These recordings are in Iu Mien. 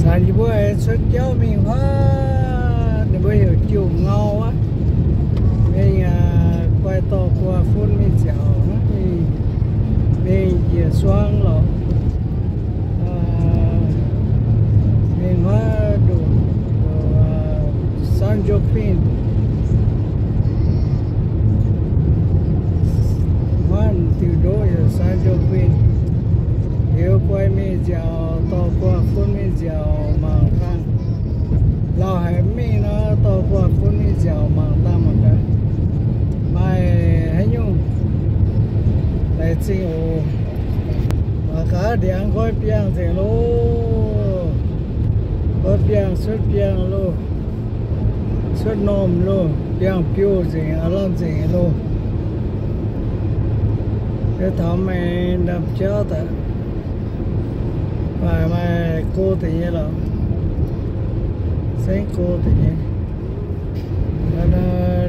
Yie mbuo cuotv jauv mingh huaav, ninh mbuo heuc Jiu Ngau aqv. Mingh guai dorh guoqv fun mingh nziaauc, mingh, mingh njiec suang lorqc. Mingh huaav ndoqc, ndoqc San Joaquin. Huaav diuh ndoqv heuc San Joaquin. Liuz guai mingh nziaauc, dorh guoqv fun mingh nziaauc mangc dangh. Lauh haic mv mingh nor, dorh guoqv fun mingh nziaauc mangc dangh mangc gaax. Maaih haaix nyungc laengz zingh oc. Mangc gaax ndiangx nqoi biangh nzengc loh. Nqoi biangh cuotv biangh loh. Cuotv normh loh. Biangh biouh nzengc, aav lamh nzengc loh. Yie taux maaih ndaamv-jauv daaih, maaih, maaih go deix nyei lorqc. Zengv go deix nyei.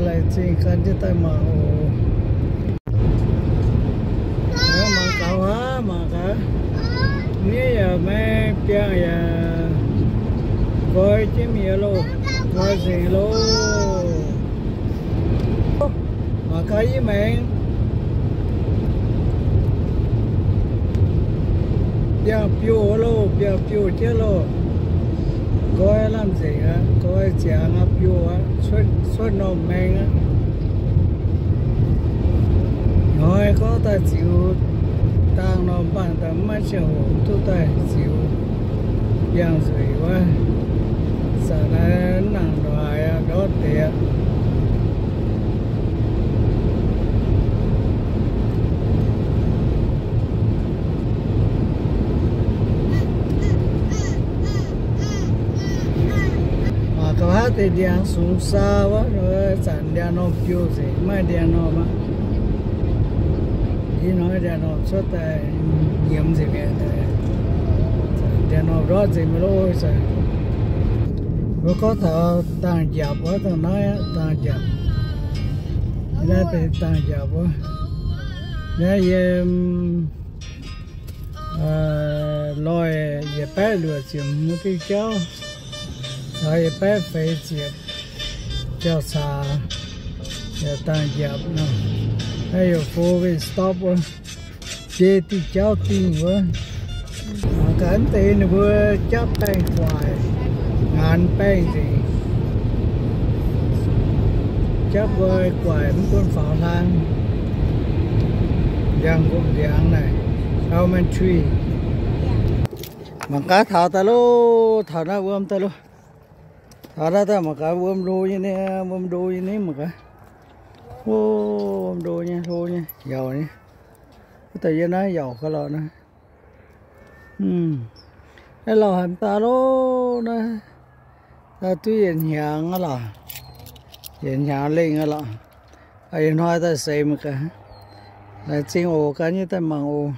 Laengz zingh gan jienv daaih mangc oc. Mangc gaax aqv, mangc gaax. Miev yaac maiv biangh yaac nqoi jienv mi'aqv loh. Nqoi nzengc loh. Mangc gaax yie maengx. Biangh biouh loh, biangh biouh jienv loh. Nqoi lamh nzengc aqv, nqoi ziangx aqv, biouh aqv, cuotv, cuotv normh maeng aqv. Hnoi gorngv daaih ziux dangh nor, mv baac daaih maiv ziangh hoc duqv daaih ziux biangh nzueic wuov. Zanc naaiv mv nangc ndongc haaix aqv, ndortv deix aqv. Mangc gaax haav deix ndiangx sungx saa wuov, zanc ndiangx-normh biouh nzengc, maiv ndiangx-normh aqv. Ih hnoi ndiangx-normh cuotv daaih nyiemz nzengc mi'aqv. Ndiangx-normh ndortv nzengc mi'aqv loh. Mbuo gorngv taux dangh njapc wuov, dangh naaiv aqv, dangh njapc. Naaiv benx dangh njapc wuov. Naaiv yiem loih yietc baeqv luoqc ziepc hmz diuh jauv, caux yietc baeqv feix ziepc jauv-caax, yaac dangh njapc nor. Naaiv yaac four-way stop wuov, biei diuh jauv dingh wuov. Mangc gaax deix ninh mbuo japv baengh guaic, ngaanc baengh nzengc. Japv nqoi guaic mv bun faaux hlang. Ndiangx-nqomh ndiangx naaic, almond tree. Mangc gaax taux daaih loh, taux naaiv wuom daaih loh. Taux naaiv daaih mangc gaax wuom ndo nyei, wuom ndo nyei ni mangc gaax. O, wuom ndo nyei, hlo nyei, yauc nyei. Wuov deix yie naaiv yauc ga'lorqc naaiv. Naaiv lauh haic daaih loh naaiv. Duqv yietc hnyangx aqv lorqc. Yietc hnyangx lengh aqv lorqc. Ih hnoi daaih seix mangc gaax. Laengz zingh oc, gan nyei daaih mangc oc.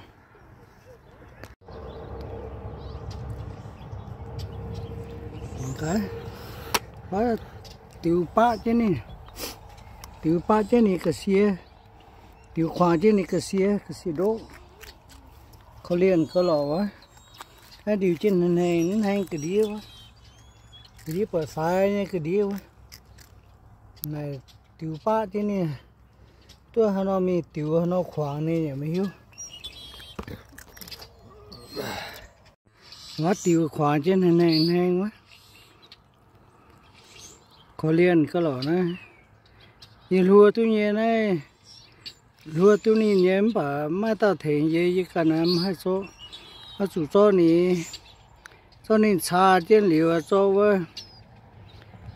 Mangc gaax, diux baqv jienv ninh, diux baqv jienv ninh ga'sie, diux kuangx jienv ninh ga'sie, ga'sie ndoqv. Korv-lienh ga'lorqc wuov, naaiv ndiux jienv hnengh, hnengh ga'ndiev wuov, ga'ndiev buatc faix nyei ga'ndiev wuov. Naaic diux baqv jienv ninh, duqv haaix nor mingh diux haaix nor kuangx ninh yaac maiv hiuv. Maiv diux kuangx jienv hnengh hnengh wuov. Korv-lienh ga'lorqc naaiv, yie hluo duqv nyei naaiv, hluo duqv ninh nyei mv baac maiv dauh tengx yie, yie ganh naaiv maiv haih zorqv. Oix zuqc zorqv ninh, zorqv ninh caa jienv liuz zorqv wuov,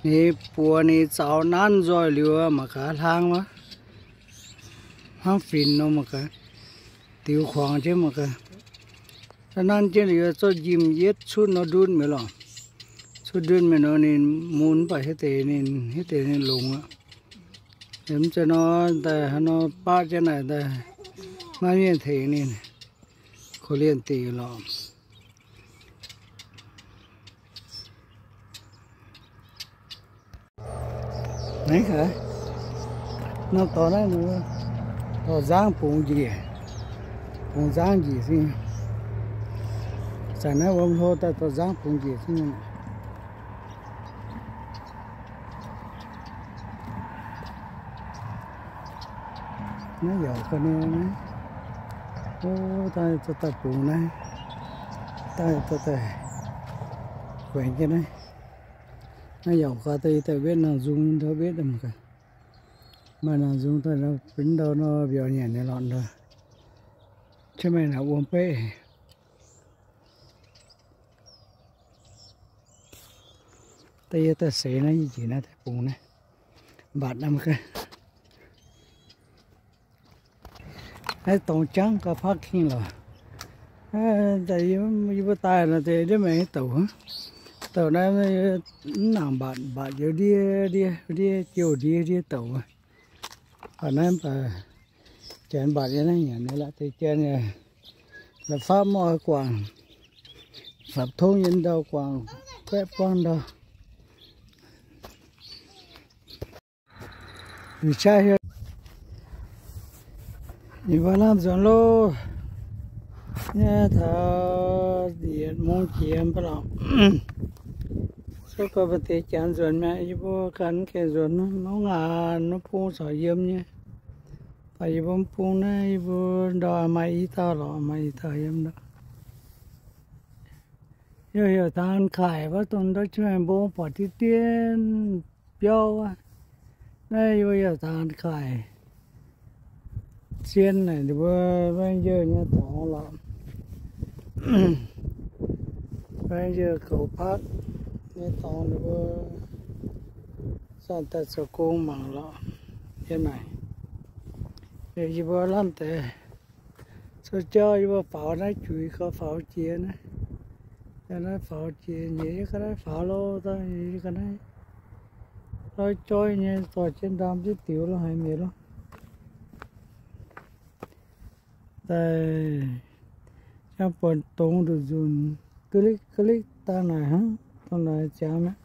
ninh buoz ninh zaux nanv nzoih liuz mangc gaax hlang wuov, hnangv finx nor mangc gaax, diux kuangx jienv mangc gaax. Nanv jienv liuz zorqv njimh yietv cuotv nor ndutv mi'aqv lorqc. Cuotv ndutv mi'aqv nor ninh mun mv baac hietv deix ninh, hietv deix ninh longx aqv. Mv zeiz nor daaih haaix nor baqv jienv naaic daaih maiv mienh tengx ninh, korv-lienh diqc lorqc. Naaiv gaax, norm dorngx naaiv, dorh nzangv bungx njiec, bungx nzangv njiec zingh. Zanc naaiv wuom hlo daaih dorh nzangv bungx njiec jienv. Naaiv yaac ga'naaiv, o, daaih daaih bungx naaiv, daaih daaih guaengx jienv naaiv. Naaiv yaac gaax daaih yie daaih wetv nangh nzung ndau wetv mv gaax. Maaih nangh nzung daaih benx ndau nor mbiauz nyanc nyei lorqc ndau. Qiemx maaih naaic wuom beiv. Daaih yie daaih seix naaiv, yie njiec naaiv daaih bungx naaiv, mbatc naaiv mv gaax. Naaiv dorngx jangv gauh parking lorqc. Yie mbuo daaih nor deix ndiev maengx douc, douc naaiv mv nangc mbatc, mbatc njoux ndiev ndiev ndiev jouh ndiev ndiev douc. Baac naaiv baac janx mbatc nyei naaiv nyanc nyei la'deix janx, la'fapv mv oix guangc, sapc tongv nyei ndau guangc, baeqv buangv ndau. Ninh mbuo lamh nzuonx loh. Nyei taux yietc mungz jiex mv baac lorqc. Souv gorx maaih deix janx nzuonx mi'aqv. Yie mbuo ganh mv gaengh nzuonx, mv ngaanc mv bung corc yiem nyei. Baac yie mbuo mv bung naaiv, yie mbuo ndau maaih i dauh lorqc, maaih i dauh yiem ndau. Yie heuc Dangh Kaaix wuov, dongh ndau jienv maengx mbong buatc dien dien biauv wuov. Naaiv yie mbuo heuc Dangh Kaaix. Zien naaic ninh mbuo Ranger nyei dorngx lorqc. Ranger goux park nyei dorngx ninh mbuo zanc daaih zoux gong mangc lorqc. Yiem naaic, yie mbuo lamh deix Cou jauv yie mbuo faaux naaiv juix gau faaux jiex naaiv. Yiem naaiv faaux jiex, nyeic yie ga'naaiv faaux lo, daaih nyeic yie ga'naaiv loi joi nyei, dorh jienv ndaam jienv diux lo haiz mi'aqv lo. Daaih jangx buonc dongz nduqc nzunc, ga'likv ga'likv dangh naaic hnangv, dongh naaic ziangx mi'aqv.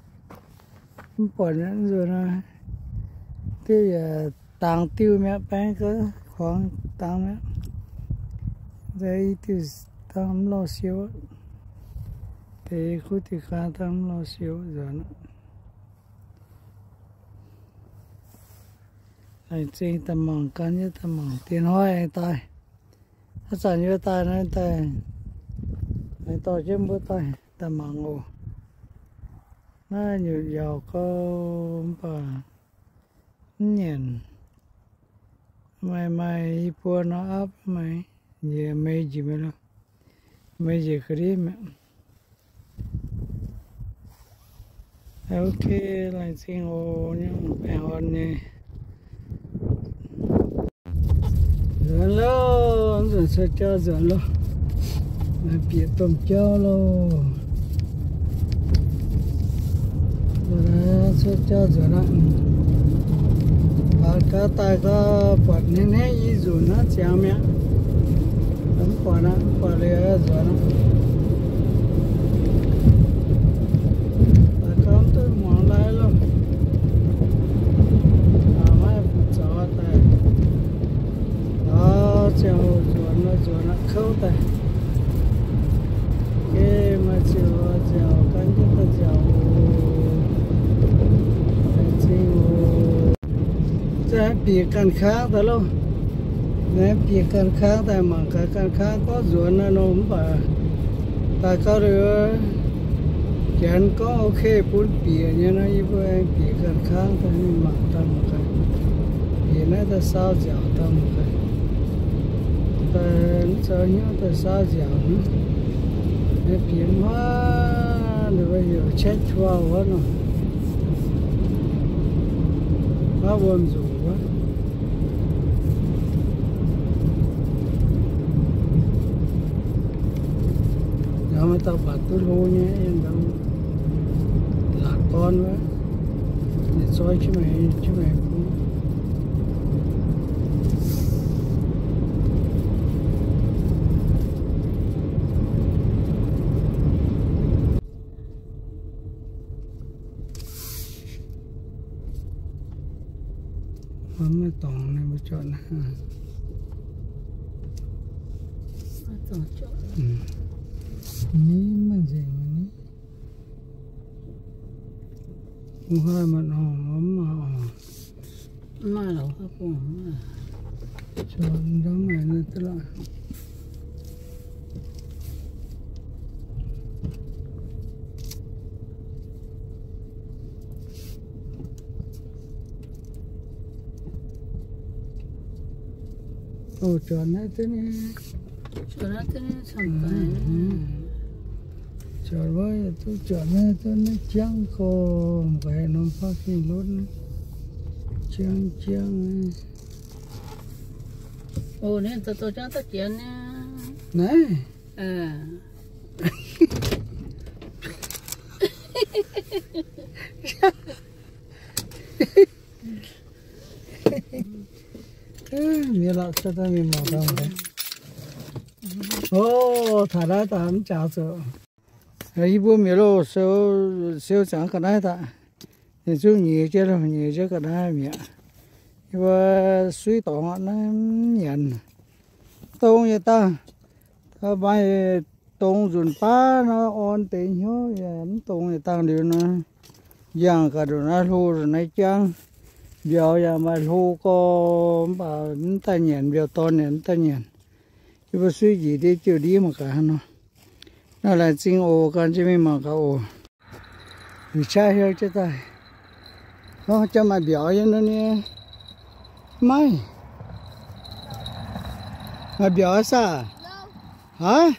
Mv buatc mi'aqv, nzuonx naaic diuh yaac dangx diuh mi'aqv, baeng ga'kuangx dangx mi'aqv. Nziex i diuh dangh mv lorh siou, deix kuv diuh ga'naaiv dangh mv lorh siou nzuonx. Laengz zingh daaih mangc gaax, yie daaih mangc dien hnoi aengx daaih. Haaix zanc yie daaih naaiv daaih, aengx dorh jienv mbuo daaih, daaih mangc oc. Naaiv nyutc yaac gau mv baac mv nyanc. Maaih maaih i buo nor aapv maaih, njiec meix njiec meix lo, meix njiec ga'ndiev mi'aqv. Ok, laengz zingh oc, nyungc baengh orn nyei. Nzuonx loh, nzuonx cuotv jauv nzuonx loh. Bieqc domh jauv loh. Cuotv jauv nzuonx aqv. Baac gaax daaih gau, buatc hnangv hnangv i nzunc hnangv ziangx mi'aqv. Mv buatc aqv, mv buatc liuz nzuonx aqv. Daaih gau mv duqv muangx lai loh. Maiv fu'zoux daaih. Aa, ziangh hoc nzuonx nor nzuonx aqv, kouv daaih. Maaih ziangh hoc ziangh hoc gan jienv daaih nziaauc. Laengz zingh oc. Zaah bieqc ganh kangv daaih loh. Naaiv bieqc ganh kangv daaih mangc gaax ganh kangv gorngv nzuonx naaiv nor mv baac daaih gauh liuz, janx gorngv ok bun bieqc nyei nor, yie mbuo aengx bieqc ganh kangv daaih mingh mangc daaih mangc gaax. Bieqc naaiv daaih saau nziaauc daaih mangc gaax. Daaih mv zoux hnyouv daaih saau nziaauc hnangv. Naaiv bieqc hmuangv ninh mbuo heuc chat tuo wuov nor. Maiv wuom nzuqc wuov. Yaac maaih dauh baac duqv hlo nyei, yiem ndau laatc gorn wuov. Ninh zoi jienv maengx, jienv maengx bung. Maiv dorngx naaiv mbuo jauv naaiv. Ni maiv nzengc ni. Mbuo haaix maaih norm mv maaih oc. Mv maaih lorqc, haaix bung mv maaih. Caux ndorm maaih naaiv duqv lorqc. Oc, juangc naaiv duqv ni. Juangc naaiv duqv ni, camv daic. Juangc wuov yaac duqv, juangc naaiv duqv naaiv jangv gorngv, mv baac norm parking lot naaiv jangv jangv. Oc, ninh dorh dorh jangv daaih jangv naaiv. Naaiv. Mienh lorqc, cuotv daaih mingh mangc gaax. Oc, taux naaiv daaih mv jaax zuqc. Yie mbuo mienh loh, siou, siou ziangx ga'naaiv daaih. Ninh zungv nyiex jienv, nyiex jienv ga'naaiv mi'aqv. Yie mbuo suiv dorngx aqv, naaiv mv nyanc. Dongh yietc dangh, maaih dongh nzunc baav nor orn deix hnyouv, yaac mv dongh yietc dangh liuz nor, yangh gaax ndongc naaiv hlo ndongc naaiv jangv. Mbiauz yaac maaih hlo gorx, mv baac mv daaih nyanc, mbiauz dorn yaac mv daaih nyanc. Yie mbuo suiv njiec ndiev jiouv ndiev mangc gaax hnangv nor. Naaiv laengz zingh oc, gan jienv mingh mangc gaax oc. Mingh qaqv hnyouv jienv daaih. Hnangv jangv maaih mbiauz yiem naaiv nyei. Maiv maaih mbiauz saah? Haaix?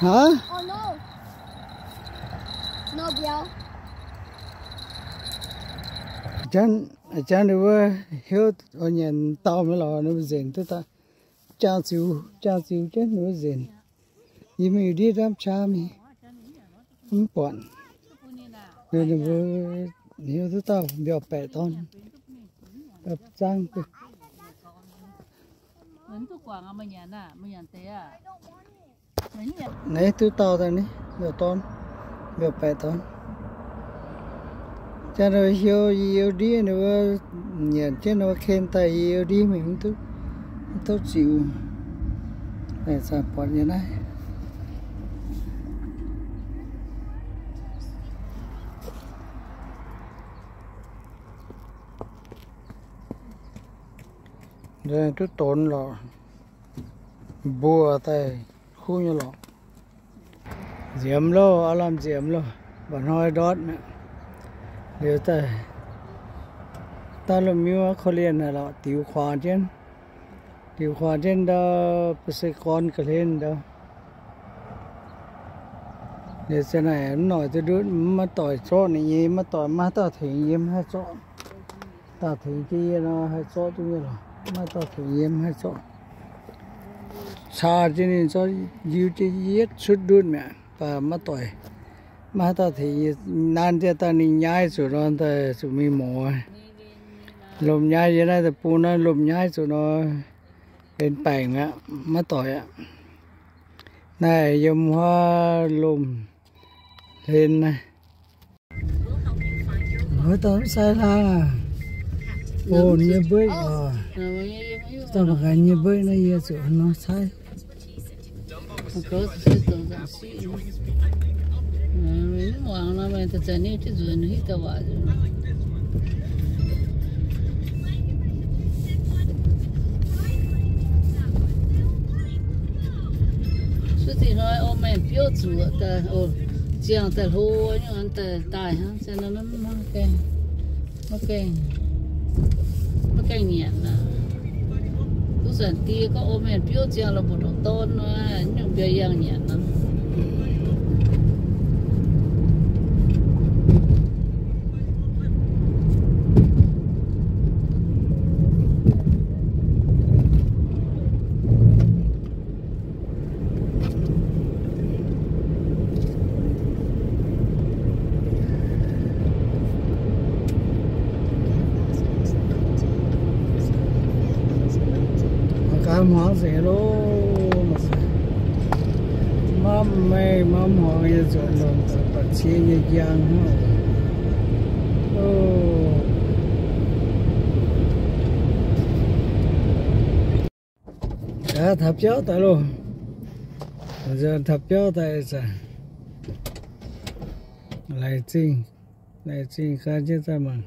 Haaix? Jangv, jangv ninh mbuo hnyouv oix nyanc dauh mingh lorqc, ninh mbuo nzengc duqv daaih. Jangv ziux, jangv ziux jienv ninh mbuo nzengc. Yie mingh ndiev ndamv qaqv mingh, mv buatc. Ninh mbuo hnyouv duqv dauh mbiauz baeqc dorn, zangv. Naaiv duqv dauh daaih ni, mbiauz dorn, mbiauz baeqc dorn. Jangv ninh mbuo hnyouv yie youh ndiev, ninh mbuo nyanc jienv ninh mbuo ken daaih yie youh ndiev mingh mv duqv, mv duqv ziux. Naaiv zanc buatc nyei naaiv. Duqv donx lorqc, mbuo daaih kuv nyei lorqc. Nziemx loh, aav lamh nziemx loh, mba'hnoi ndortv mi'aqv. Liuz daaih, daaih lomh miuv korv-lienh haic lorqc, diux kuaangx jienv, diux kuaangx jienv ndau ba'se gorn ga'hlen ndau. Liuz ziang naaic mv noic duqv ndutv, maiv doic zorqv ninh nyei, maiv doic maiv haaix dauh tengx yie, maiv haih zorqv. Dauh tengx jienv yie nor haih zorqv duqv nyei lorqc, maiv dauh tengx yie maiv haih zorqv. Caa jienv ninh zorqv njiu jienv yietv cutv ndutv mi'aqv, mv baac maiv doic, maiv haaix dauh tengx yie. Nanv jienv daaih ninh nyaiv zuqc nor, daaih zuqc mingh mouz. Lomh nyaiv yie naaiv deic-bung naaiv lomh nyaiv zuqc nor, benx baengc aqv, maiv doic aqv. Naaiv yiem huaav lomh hlen naaiv. Wuov dauh mv sai hlang aac. Oc, nyei mbeiv oc. Dauh mangc gaax nyei mbeiv naaiv yie zuqc nor caaiv. Mv muangx nor, meih daaih za'gengh jienv nzuonx hitv daaih waac. Suv dih hnoi oix maengh biouv zuoqc daaih, ziangh daaih hlo nyei, daaih daaih hnangv, maiv gaengh, maiv gaengh nyanc aqv. Duqv zanc die gorngv oix maengh biouv ziangh la'buatc ndongc dorn nor, nyungc mbiauz yangh nyanc nor. Mangc gaax hmuangx nzengc loh. Maiv mengh maiv hmuangx nyei nzuonx longc daaih ba'cie nyei njang hnangv. Oc. Gaax taux biauv daaih loh. Nzuonx taux biauv daaih, laengz zingh, laengz zingh gan jienv daaih mangc.